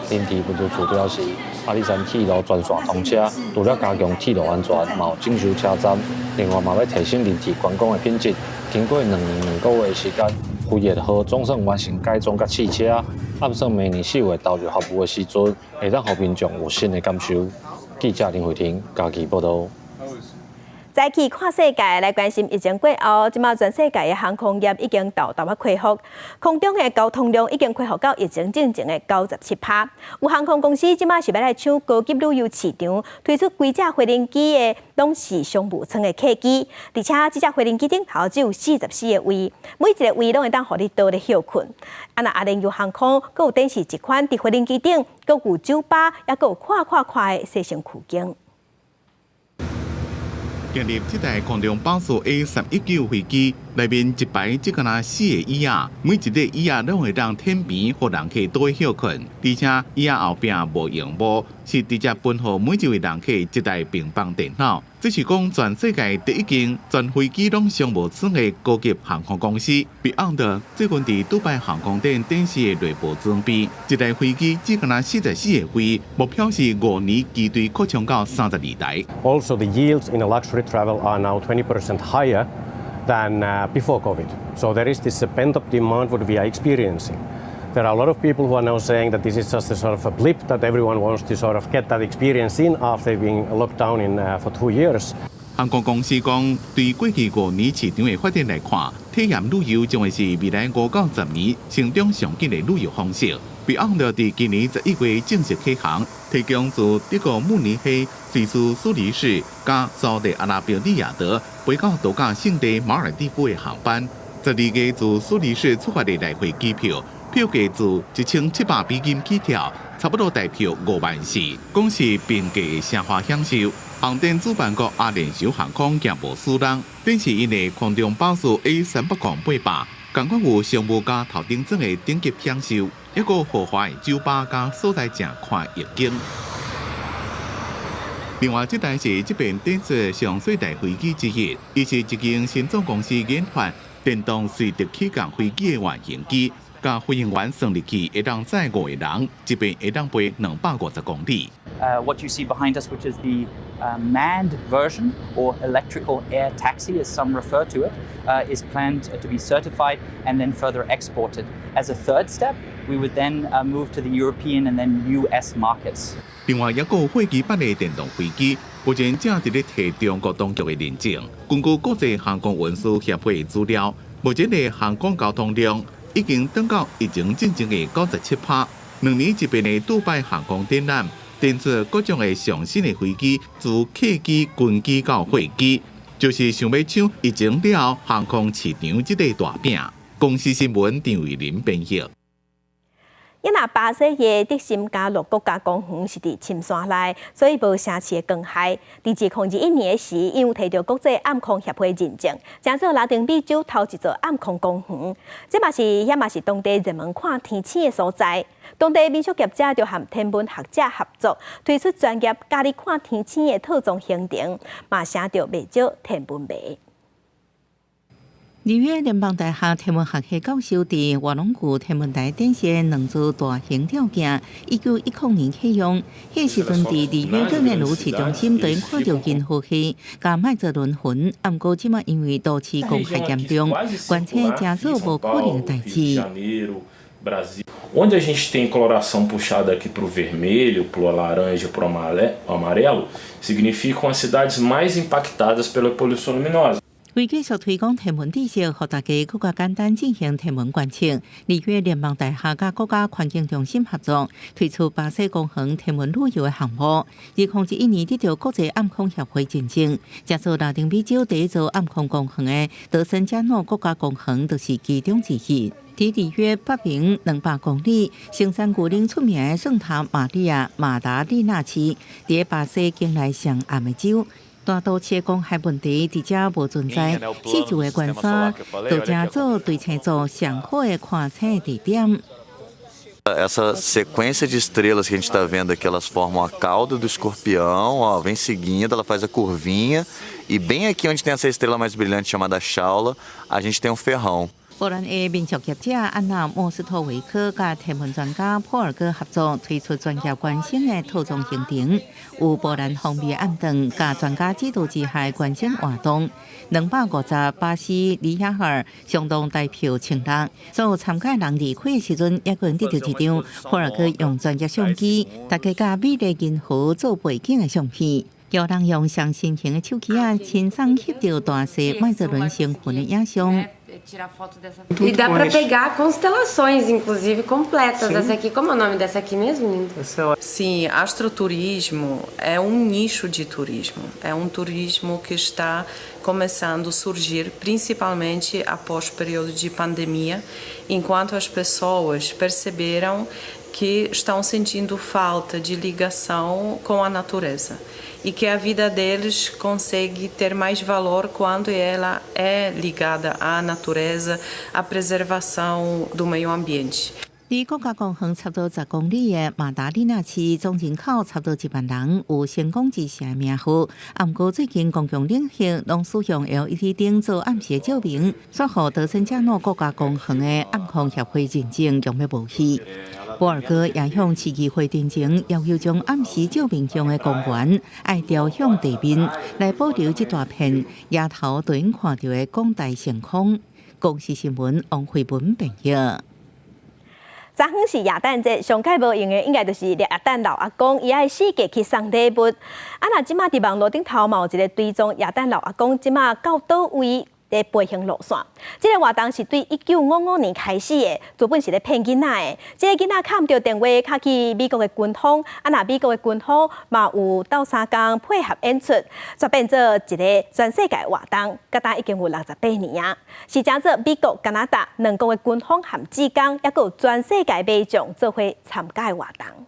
林鐵運輸處表示，阿里山鐵路全線通車，除了加強鐵路安全，嘛有整修車站，另外嘛欲提升林鐵觀光的品質。經過2年2個月的時間，飛越號總算完成改裝佮試車，按算明年4月投入服務的時陣，會當予民眾有新的感受。記者林慧婷嘉義報導。再去看世界來關心疫情過後，這馬全世界的航空業已經沓沓仔恢復，空中的交通量已經恢復到疫情進前的97%。有航空公司這馬是欲來搶高級旅遊市場，推出規隻飛行機的攏是商務艙的客機，而且這隻飛行機頂頭只有44個位，每一個位攏會當予你倒咧歇睏。啊，若阿聯酋航空，閣有展示一款佇飛行機頂，閣有酒吧，抑閣有看看看的洗身軀間。建立這台空中巴士 A319飛機，內面一排只敢若四個椅仔，每一個椅仔攏會當天邊予人客倒歇睏，而且椅仔後壁無螢幕，是直接分予每一位人客一台平板電腦。這是講全世界第一間全飛機攏商務艙的高級航空公司。Beyond 最近佇杜拜航空展展示的內部裝備，一台飛機只敢若44個位，目標是5年機隊擴充到32台。 Also, the yields in a luxury travel are now 20% higher than before COVID. So there is this pent-up demand what we are experiencing. There are a lot of people who are now saying that this is just a sort of a blip that everyone wants to sort of get that experience in after being locked down in for 2 years. 航空公司講，對過去5年市場的發展來看，體驗旅遊將會是未來5到10年成長上緊的旅遊方式。Beyond 佇今年11月正式啟航，提供自德國慕尼黑、瑞士蘇黎世佮沙特阿拉伯利雅得飛到度假勝地馬爾地夫的航班。12月自蘇黎世出發的來回機票，票價自1700美金起跳，差不多台票5萬4，講是平價的奢華享受。航展主辦國阿聯酋航空也無輸人，展示𪜶的空中巴士 A380-800，仝款有商務佮頭等艙的頂級享受，抑閣豪華的酒吧佮所在正看夜景。另外，這台是這遍展出上細台飛機之一，伊是一間新創公司研發電動垂直起降飛機的原型機，共飛行員算入去會當載五個人，一遍會當飛250公里。 What you see behind us, which is the manned version or electrical air taxi, as some refer to it, is planned to be certified and then further exported. As a third step, we would then move to the European and then US markets. 另外，抑閣有貨機版的電動飛機，目前正佇咧提中國當局的認證。根據國際航空運輸協會資料，目前的航空交通量已經轉到疫情進前的97%。2年一遍的杜拜航空展覽，展出各種的上新的飛機，自客機、軍機到貨機，就是想欲搶疫情了後航空市場這塊大餅。公視新聞張慧琳編譯。因若巴西的德森加洛國家公園是佇深山內，所以無城市的光害。佇2021年時，𪜶有提著國際暗空協會認證，成做拉丁美洲頭一座暗空公園。這嘛是遐嘛是當地熱門看天星的所在。當地民宿業者就和天文學者合作，推出專業教你看天星的套裝行程，嘛吸著袂少天文迷。紐約聯邦大學天文學系教授佇臥龍谷天文台展現兩座大型吊鏡，1910年啟用。彼時陣佇紐約熱內盧市中心，都看著銀河系佮麥哲倫雲。毋過這馬因為都市光害嚴重，觀測成做無可能的代誌。Onde a gente tem coloração puxada aqui para o vermelho, para o laranja, para o amarelo, significam as cidades mais impactadas pela poluição luminosa. 為繼續推廣天文知識，予大家閣較簡單進行天文觀測，紐約聯邦大學佮國家環境中心合作，推出巴西公園天文旅遊的項目。2011年得著國際暗空協會認證，成做拉丁美洲第一座暗空公園的德森加諾國家公園，就是其中之一。佇紐約北邊200公里，生產牛奶出名的聖塔瑪利亞馬達利納市，佇巴西境內上暗的州。大都市光害問題佇遮無存在，四周的關山都成做對星座上好的看星地點。 Essa sequência de estrelas que a gente está vendo aqui, elas formam a cauda do escorpião, ó, vem seguindo, ela faz a curvinha e bem aqui onde tem essa estrela mais brilhante chamada Shaula, a gente tem um ferrão. 波蘭的民宿業者安娜莫斯托維克佮天文專家普爾哥合作推出專業觀星的套裝行程，有波蘭風味暗頓佮專家指導之下觀星活動，250巴西里亞爾相當代票1000六，所有參加人離開的時陣，猶閣會得著一張普爾哥用專業相機，大家佮美麗銀河做背景的相片。有人用上新型的手機仔，親身翕著大細麥哲倫星雲的影像。 E dá para pegar constelações, inclusive completas. Essa aqui, como é o nome dessa aqui mesmo, lindo? Sim, astroturismo é um nicho de turismo. É um turismo que está começando a surgir, principalmente após o período de pandemia, enquanto as pessoas perceberam que estão sentindo falta de ligação com a natureza e que a vida deles consegue ter mais valor quando ela é ligada à natureza, à preservação do meio ambiente. 離國家公園差不多10公里的馬達利納市，總人口差不多1萬人，有星空之城的名號。啊，毋過最近公共領域攏使用 LED 燈做暗時照明，煞予德森加諾國家公園的暗空協會認證用欲無去。波爾哥也向市議會陳情，要求將暗時照明用的光源愛調向地面，來保留這大片抬頭就能看著的廣大星空。公視新聞王慧文編譯。昨昏是耶誕節，上蓋無閒的應該就是耶誕老阿公，伊愛四界去送禮物。啊，若這馬佇網路頂頭嘛有一個追蹤耶誕老阿公，這馬到佗位的飛行路線。這個活動是對1955年開始的，原本是咧騙囡仔的。這個囡仔敲毋著電話，敲去美國的軍方，啊，若美國的軍方嘛有鬥相共配合演出，就變做一個全世界活動，到今已經有68年啊。是誠做美國、加拿大兩國的軍方和志工，猶閣有全世界民眾做伙參加的活動。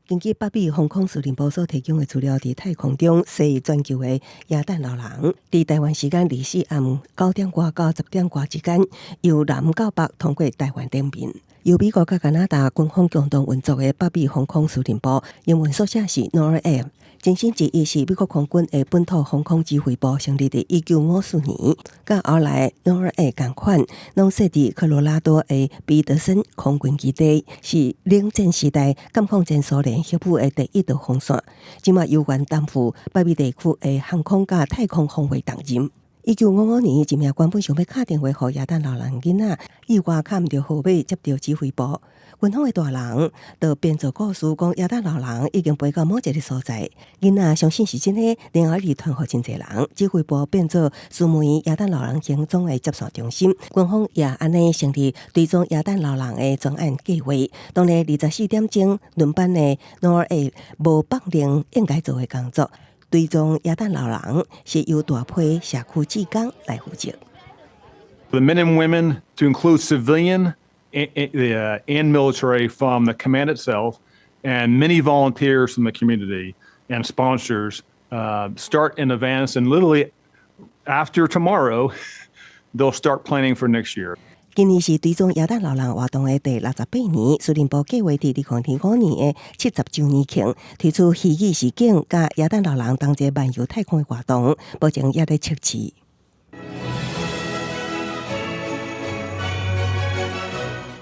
根據北美防空司令部所提供的資料，佇太空中踅全球的耶誕老人，佇台灣時間24暗9點外到10點外之間，由南到北通過台灣頂面。由美國佮加拿大軍方共同運作的北美防空司令部，英文縮寫是 NORAD。前身之一是美國空軍的本土防空指揮部，成立佇1954年，佮後來 NORAD 仝款，攏設佇科羅拉多的彼得森空軍基地，是冷戰時代監控前蘇聯核武的第一道防線。這馬猶原擔負北美地區的航空佮太空防衛重任。1955年，一名原本想欲敲電話予耶誕老人囡仔，意外敲毋著號碼，接著指揮部。軍方的大人就編造故事，講耶誕老人已經飛到某一個所在。囡仔相信是真的，然後一直傳予真濟人。指揮部變做私密耶誕老人行蹤的接線中心。軍方也按呢成立追蹤耶誕老人的專案計劃。當日24點鐘輪班的 NORAD 無放任應該做的工作。追蹤耶誕老人是由大批社區志工來負責。 The men and women, to include civilian and military from the command itself, and many volunteers from the community and sponsors, start in advance, and literally after tomorrow, they'll start planning for next year. 今年是追蹤耶誕老人活動的第68年，司令部計劃佇2025年的70週年慶推出虛擬實境佮耶誕老人同齊漫遊太空的活動，目前也咧測試。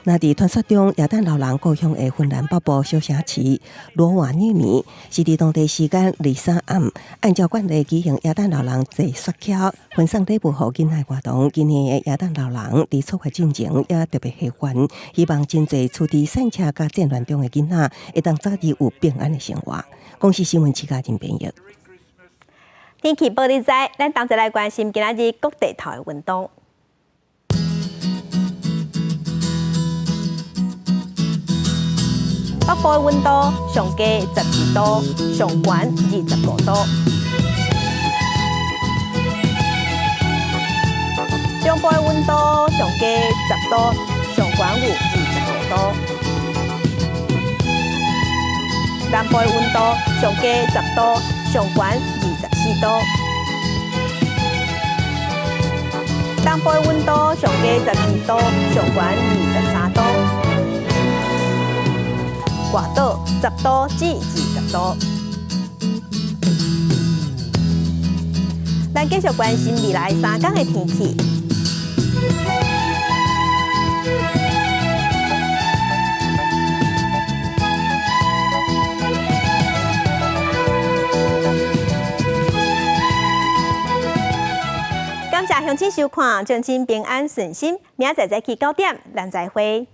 那佇傳說中，耶誕老人故鄉的芬蘭北部小城市羅瓦涅米，是佇當地時間23暗，按照慣例舉行耶誕老人坐雪橇分送禮物予囡仔活動。今年的耶誕老人佇出發進前也特別賀願，希望真濟處佇賽車佮戰亂中的囡仔，會當早日有平安的生活。公視新聞徐家仁編譯。天氣報你知，咱同齊來關心今仔日各地頭的溫度。北部的溫度上低12度，上懸25度。中部的溫度上低10度，上懸有25度。南部的溫度上低10度，上懸24度。東部的溫度上低12度，上懸23度。外島10度至20度。咱繼續關心未來三天的天氣。感謝鄉親收看，祝親平安順心。明仔載早起9點，咱再會。